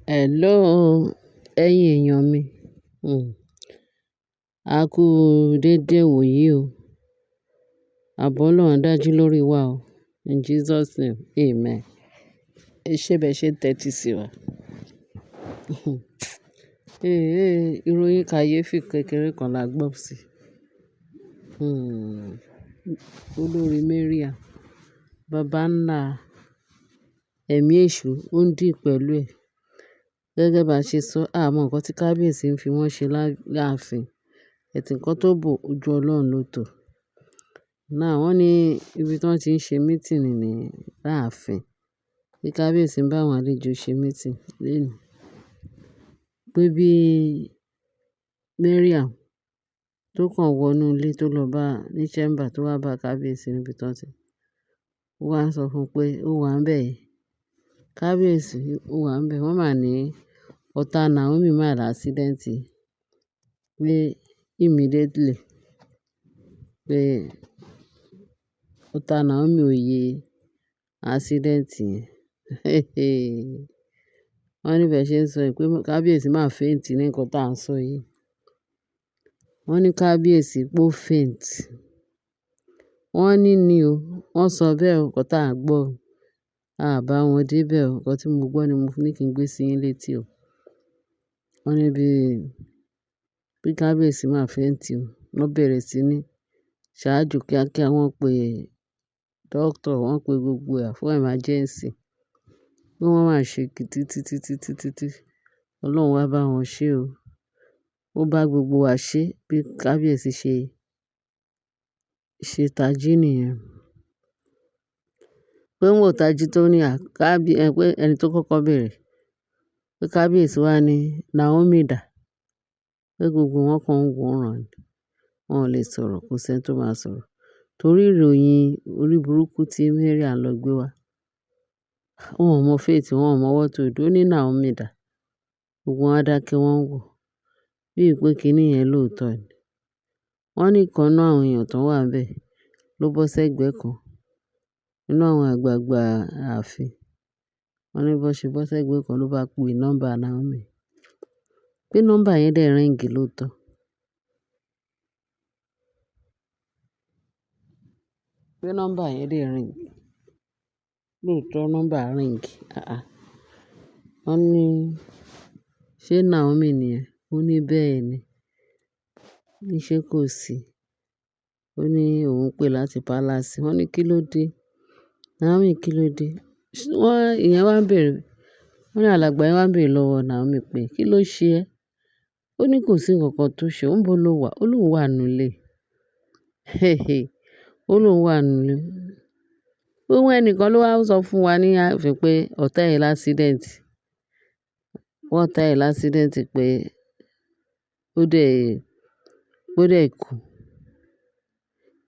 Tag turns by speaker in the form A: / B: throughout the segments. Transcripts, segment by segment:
A: Hello, ẹ̀yin èèyàn mi. Hmm. A kú dédé wò yí o. Àbọ̀ Ọlọ́run dájú lórí wa o. In Jesus name, amen. Ẹ ṣé bẹ́ẹ̀ ṣe ń tẹ́tí sí wa. Eh, ìròyìn kàyéfì kékeré kan la gbọ́ sí. Hmm. Olórí Mariam, bàbá ńlá ẹ̀mí èṣù ó ń dì pẹ̀lú ẹ̀. Gẹ́gẹ́ bá ṣe sọ, a mọ nǹkan tí kábíyèsí ń fi wọ́n ṣe láàfin. Ẹ̀tì ǹkan tó bò ojú Ọlọ́run ló tò. Now wọ́n ní ibi tí wọ́n ti ń ṣe meeting ní láàfin. Bí kábíyèsí ń bá àwọn àlejò ṣe meeting lónìí. Pé bí Mariam tó kàn wọ inú ilé tó lọ bá ní chamber tó wá bá kábíyèsí níbi tí wọ́n ti. Ó wá ń sọ fún un pé ó wà níbẹ̀ yìí. Kábíyèsí ó wà níbẹ̀. Wọ́n máa ní ọ̀tá Naomi máa ní accident. Pé immediately pé ọ̀tá Naomi ò ye accident yẹn. Wọ́n ní bẹ́ẹ̀ ṣe ń sọ pé kábíyèsí máa faint ní nǹkan tí à ń sọ yìí. Wọ́n ní kábíyèsí pé ó faint. Wọ́n ní ní o. Wọ́n sọ bẹ́ẹ̀ o, nǹkan tí à ń gbọ́ o. A bá wọn dé bẹ́ẹ̀ o. Ǹkan tí mo gbọ́ ni mo ní kí n gbé sí yín létí o. Wọ́n ní bí, bí kábíyèsí máa faint o. Wọ́n bẹ̀rẹ̀ sí ní ṣáájú kíákíá wọ́n pe doctor, wọ́n pe gbogbo ẹ̀ fún emergency. Bí wọ́n máa ṣe kí títí, títí, títí, tí Ọlọ́run wá bá wọn ṣe o. Ó bá gbogbo wa ṣe bí kábíyèsí ṣe, ṣe tají nìyẹn. Pé ńgba o tají tó ní à, kábí, ẹ pé ẹni tó kọ́kọ́ bẹ̀rẹ̀. Pé kábíyèsí wá ní Naomi dà. Pé gbogbo wọn kan ń wòran ni. Wọn ò lè sọ̀rọ̀, kò sí ẹni tó máa sọ̀rọ̀. Torí ìròyìn orí burúkú tí Mariam lọ gbé wá. Wọn ò mọ fate, wọ́n ò mọ what to do. Ó ní Naomi dà. Gbogbo wọn dákẹ́ wọ́n ń wò. Bí i pé kíní yẹn lóòótọ́ ni. Wọ́n ní ìkan nínú àwọn èèyàn tó wà níbẹ̀ ló bọ́ sẹ́gbẹ̀ẹ́ kan. Nínú àwọn àgbàgbà ààfin. Wọ́n ní bó ṣe bọ́ sẹ́gbẹ̀ẹ́ kan ló bá pe nọ́mbà Naomi. Pé nọ́mbà yẹn dẹ̀ ring lóòótọ́. Pé nọ́mbà yẹn dẹ̀ ring. Lóòótọ́ nọ́mbà ring. Àà. Wọ́n ní ṣé Naomi nìyẹn? Ó ní bẹ́ẹ̀ ni. Ní ṣé kò sí. Ó ní òun pè láti palace. Wọ́n ní kí ló dé? Naomi kí ló dé? Wọ́n, ìyẹn wá ń bèèrè. Wọ́n ní alàgbà yẹn wá ń bèèrè lọ́wọ́ Naomi pé kí ló ṣe ẹ́? Ó ní kò sí ǹkan tó ṣe. Ó ń bọ́ ló wà. Ó lóun wà nínú ilé. Ó lóun wà nínú ilé. Ohun ẹnìkan ló wá ń sọ fún wa ní ààfin pé ọ̀tá ẹ̀ ní accident. Wọ́n ọ̀tá ẹ̀ ní accident pé ó dẹ̀, ó dẹ̀ kú.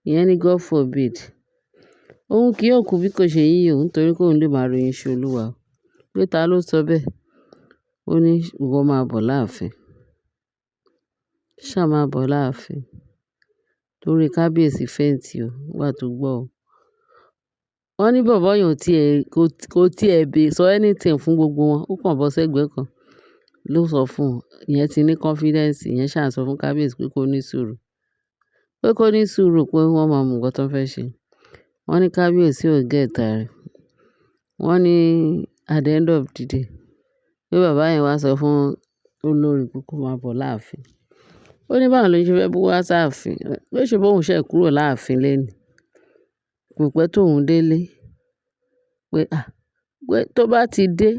A: Ìyẹn ní God forbid. Òun kì yóò kú bí kò ṣe yíyẹ òun torí pé òun lè máa ròyìn iṣẹ́ Olúwa. Pé ta ló sọ bẹ́ẹ̀? Ó ní ìwọ máa bọ̀ láàfin. Ṣá máa bọ̀ láàfin. Torí kábíyèsí faint o nígbà tó gbọ́ o. Wọ́n ní bọ̀bọ́ yẹn ò tí ẹ, kò tí ẹ bí sọ anything fún gbogbo wọn. Ó kàn bọ́ sẹ́gbẹ̀ẹ́ kan ló sọ fún un. Ìyẹn ti ní confidence. Ìyẹn ṣà sọ fún kábíyèsí pé kó ní sùúrù. Pé kó ní sùúrù pé wọ́n máa mọ nǹkan tó fẹ́ ṣe. Wọ́n ní kábíyèsí ò get rẹ̀. Wọ́n ní at the end of the day pé bàbá yẹn wá sọ fún olórí pé kó máa bọ̀ láàfin. Ó ní báwo ló ṣe fẹ́ bó wá sáàfin. Pé ṣe bó òun ṣẹ̀ kúrò láàfin lónìí. Kò pẹ́ tó òun délé. Pé à, pé tó bá ti dé,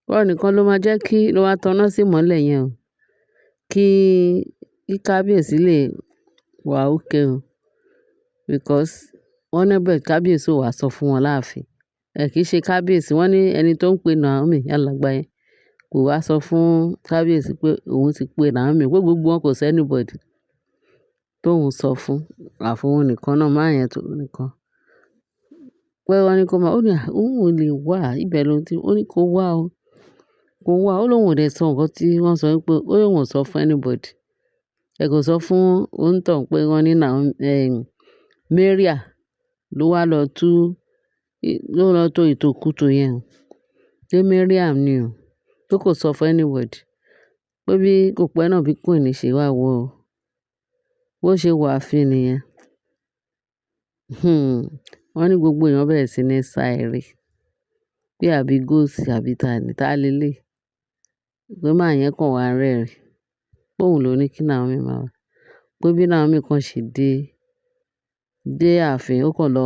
A: ìwọ nìkan ló máa jẹ́ kí, ló máa tọ́ná sí ìmọ́lẹ̀ yẹn o. Kí, kí kábíyèsí lè wà okay o. Because wọ́n ní bẹ́ẹ̀ kábíyèsí ò wá sọ fún wọn láàfin. Ẹ kì í ṣe kábíyèsí. Wọ́n ní ẹni tó ń pe Naomi, alàgbà yẹn kò wá sọ fún kábíyèsí pé òun ti pe Naomi. Pé gbogbo wọn kò sí anybody tó ń sọ fún. Àfi òun nìkan náà, máa yẹn tó nìkan. Pé wọ́n ní kó máa, ó ní à, òun ò lè wá. Ibẹ̀ ló ti, ó ní kó wá o. Kó wá. Ó lóun ò dè sọ nǹkan tí wọ́n sọ wípé ó lóun ò sọ fún anybody. Ẹ kò sọ fún òǹtọ̀ún pé wọ́n ní Naomi, Mariam ló wá lọ tú, ló lọ tó ìtòkútò yẹn o. Pé Mariam ni o. Pé kò sọ fún anybody. Pé bí kò pẹ́ náà bí Queen ṣe wá wọ, bó ṣe wọ ààfin nìyẹn. Wọ́n ní gbogbo èèyàn bẹ̀rẹ̀ sí ní sá eré. Pé àbí ghost àbí ta ni, ta leleyi. Pé man yẹn kàn wá rẹ́rìn. Pé òun ló ní kí Naomi máa wá. Pé bí Naomi kan ṣe dé ààfin, ó kàn lọ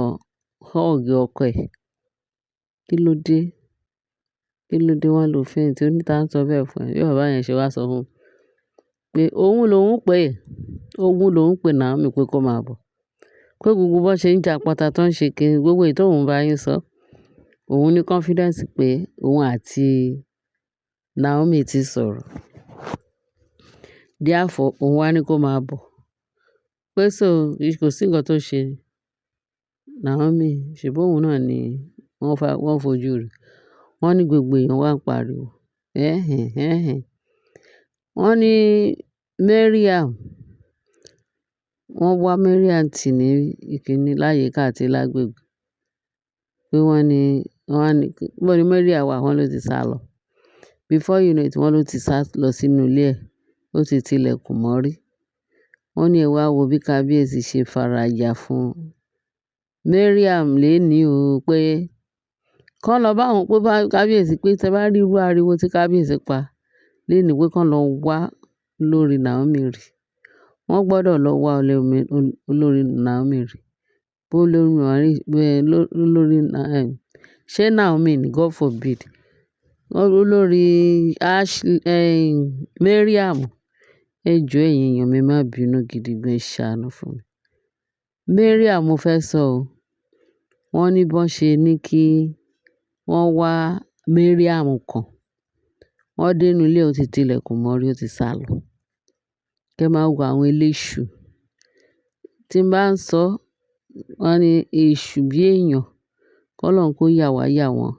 A: hug ọkọ ẹ̀. Kí ló dé? Kí ló dé wọ́n lo faint? Ó ní tá ń sọ bẹ́ẹ̀ fún ẹ. Bí bàbá yẹn ṣe wá sọ fún un pé òun lòún pè Naomi pé kó máa bọ̀. Pé gbogbo bó ṣe ń jà pátá tó ń ṣe kíni, gbogbo èyí tó ń bá yín sọ, òun ní confidence pé òun àti Naomi ti sọ̀rọ̀. Therefore, òun wá ní kó máa bọ̀. Pé so kò sí ǹkan tó ṣe Naomi, ṣèbí òun náà ni wọ́n fojú rí. Wọ́n ní gbogbo èèyàn wá ń pariwo. Ẹ́hìn, ẹ́hìn. Wọ́n ní Mariam, wọ́n wá Mariam tì ní ìkíní láyìíká àti lágbègbè. Pé wọ́n ní, níbo ni Mariam wà? Wọ́n ló ti sálọ. Before you know it, wọ́n ló ti sá lọ sínú ilé ẹ̀. Ó ti ti ilẹ̀kùn mọ́rí. Wọ́n ní ẹ wá wo bí kábíyèsí ṣe faraya fún Mariam léni o pé kán lọ bá òun pé bá kábíyèsí pé tí ẹ bá rí irú ariwo tí kábíyèsí pa léni pé kán lọ wá olórí Naomi rí. Wọ́n gbọdọ̀ lọ wá olórí Naomi rí. Bó olórí, ṣé Naomi ni? God forbid. Olórí Ashley, Mariam. Ẹ jọ̀ọ́ ẹ̀yin èèyàn mi, má bínú gidi gan, ẹ ṣàánú fún mi. Mariam mo fẹ́ sọ o. Wọ́n ní bó ṣe ní kí wọ́n wá Mariam kan. Wọ́n dé inú ilé, ó ti ti ilẹ̀kùn mọ́rí, ó ti sálọ. Kẹ́ máa wo àwọn eléṣù. Tí n bá ń sọ, wọ́n ní èṣù bí èèyàn. Kọ́lọ́run kó yà wá yà wọ́n.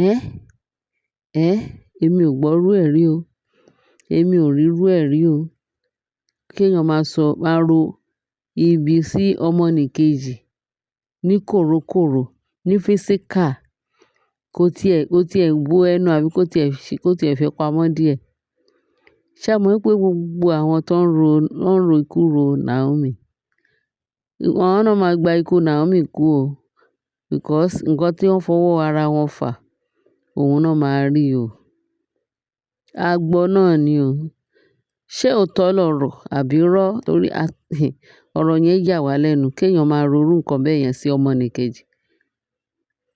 A: Ẹ́, ẹ́, èmi ò gbọ́ rú ẹ rí o. Èmi ò rí rú ẹ rí o. Kí èèyàn máa sọ, máa ro ibi sí ọmọnìkejì ní korokoro, ní physical. Kó tiẹ̀ bo ẹnu àbí kó tiẹ̀ fi pamọ́ díẹ̀. Ṣé ẹ mọ̀ wípé gbogbo àwọn tó ń ro ikú ro Naomi, àwọn náà máa gba ikú Naomi kú o. Because nǹkan tí wọ́n fọwọ́ ara wọn fà, òun náà máa rí o. Agbọ́ náà ni o. Ṣé òótọ́ lọ̀rọ̀ àbí irọ́? Torí ọ̀rọ̀ yẹn yà wá lẹ́nu kí èèyàn máa ro irú nǹkan bẹ́ẹ̀ yẹn sí ọmọnìkejì.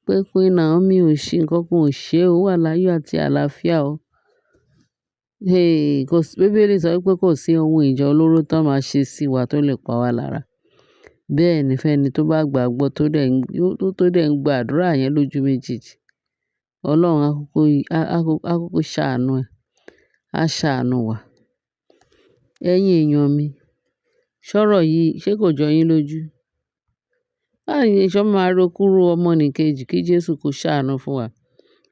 A: Pé Queen Naomi ò ṣe nǹkan kan ò ṣe ó wà láyọ̀ àti àlàáfíà o. Hey, kò sí, Bíbélì sọ wípé kò sí ohun ìjà olóró tó máa ṣe sí wa tó lè pa wá lára. Bẹ́ẹ̀ ni fẹ́ni tó bá gbàgbọ́ tó dẹ̀ ń gba àdúrà yẹn lójú méjèèjì. Ọlọ́run á kúkú ṣàánú ẹ, á ṣàánú wa. Ẹ̀yin èèyàn mi, ṣọ́rọ̀ yìí ṣé kò jọ yín lójú? Báwo ni ṣé máa ro kúrò ọmọnìkejì kí Jésù kó ṣàánú fún wa?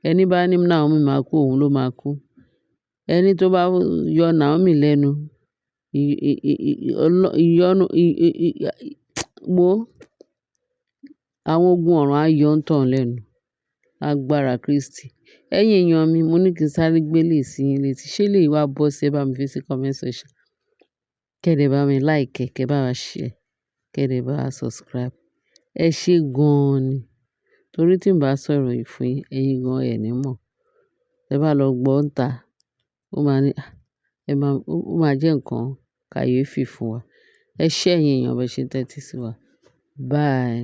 A: Ẹni bá ní Naomi máa kú, òun ló máa kú. Ẹni tó bá yọ Naomi lẹ́nu, ìyọnu, wo, àwọn ogun ọ̀run á yọ ń tàn lẹ́nu. Agbára Kristi. Ẹ̀yin èèyàn mi, mo ní kí n sáré gbé lè sí yín létí. Ṣé lè wá bọ́ sí ẹ bá mi fi sí comment section? Kẹ́ dẹ̀ bá mi like, kẹ́ bá wa share, kẹ́ dẹ̀ bá wa subscribe. Ẹ ṣé gan-an ni. Torí tí n bá sọ̀rọ̀ yìí fún yín, ẹ̀yin gan ẹ ní mọ̀. Tẹ bá lọ gbọ́ ń ta, ó máa ní, ẹ máa, ó máa jẹ́ nǹkan kàyéfì fún wa. Ẹ ṣé ẹ̀yin èèyàn bẹ ṣe ń tẹ́tí sí wa. Bye.